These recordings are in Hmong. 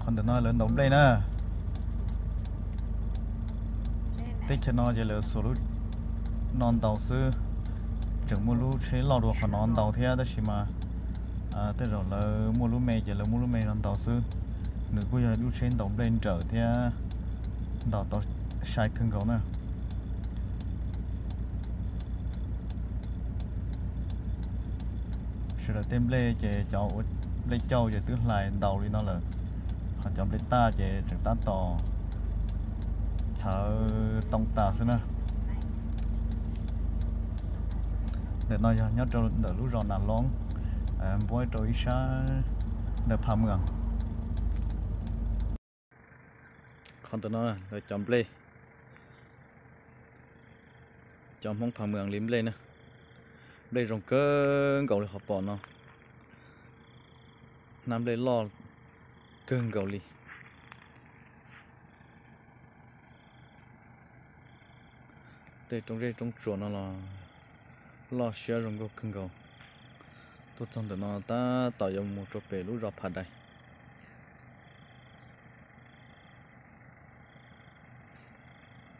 Qhov ntawm no lawv ntaus nplej na. Teb chaws no ces lawv xuas lub no ntaus xwb. Tseem muaj lub tsheb loj dua qhov no ntaus thiab tab sis mas tej zaum lawv muaj lub me ces lawv muaj lub me no ntaus xwb. Nws kuj yog lub tsheb ntaus nplej nrawm thiab ntaus tau sai kawg nkaus na. Sawv daws tej nplej ces cov ua nplej cauj ces twb hlais ntaus li no lawm, ho cov nplej taj ces tseem tab tom txhawv too tas xwb na. Ntawm no yog nyob rau ntawm lub zos Nas Loob, npuab rau ib sab ntawm Pha Mws. Qhov ntawm no lawv cov nplej, cov Hmoob Pha Mws li nplej na. Nplej zoo kawg nkaus li qhov pom no, hnab nplej loj kawg nkaus li. Tej roob zeb roob tsuas no los loj siab zoo nkauj kawg nkaus. Tuaj txog ntawm no tab tom yuav mus rau pem lub zos Pha Dais.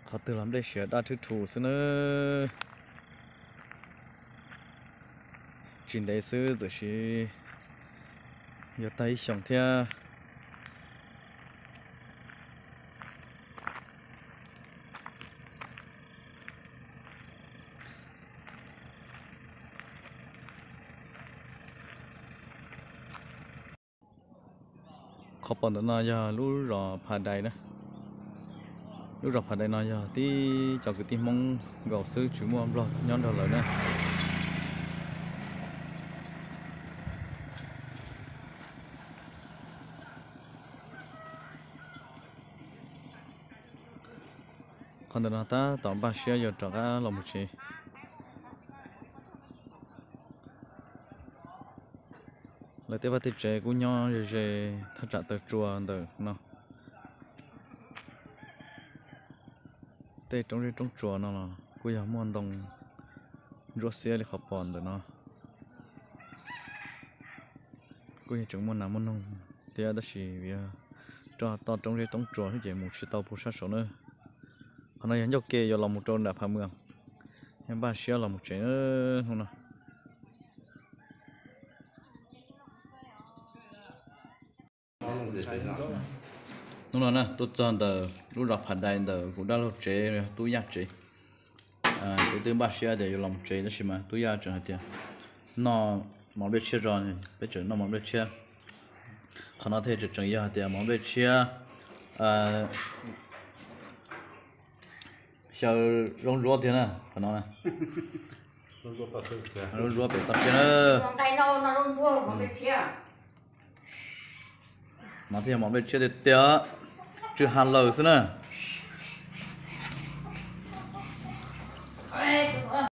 Qhov twg los nplej siav daj rhwb rhu xwb nawb. Tsis ntev xwb txawm sis yuav tag ib xyoos thiab. Qhov pom ntawm no yog lub zos Pha Dais na. Lub zos Pha Dais no yog tib cov kwv tij Hmoob nkaus xwb, tsis muaj Nplog nyob nrog lawm na. Qhov ntawm no tab tom npaj siab yuav rov qab los mus tsev. Lawv tej vaj tej tsev kuj nyob ze ze thaj tsam taw tsua ntawm no. Tej roob zeb roob tsuas no los kuj yog muaj ntoo ntsuab xiab li qhov pom ntawm no. Kuj yog tseem muaj nas muaj noog thiab tab sis vim yog roj toj roob zeb roob tsuas xwb ces mus tsis tau puag sab saud na. Qhov no yog ncauj ke yuav los mus rau nram Pha Mws, yog npaj siab los mus tsev hnub no. Hnub no na tuaj txog ntawm lub zos Pha Dais ntawm kuv dab laug tsev, Tub Yaj tsev. Kuv twb npaj siab tias yuav los tsev tab sis mas Tub Yaj tseem hais tias noj mov nplej tshiab zog, peb tseem noj mov nplej tshiab. Qhov no thiaj tseem tseem yog hais tias mov nplej tshiab xyaw zaub ntsuab tiag na, qhov no zaub ntsuab pem toj siab na. Mas thiaj mov nplej tshiab tiag tiag, tsw ha lawm xwb na.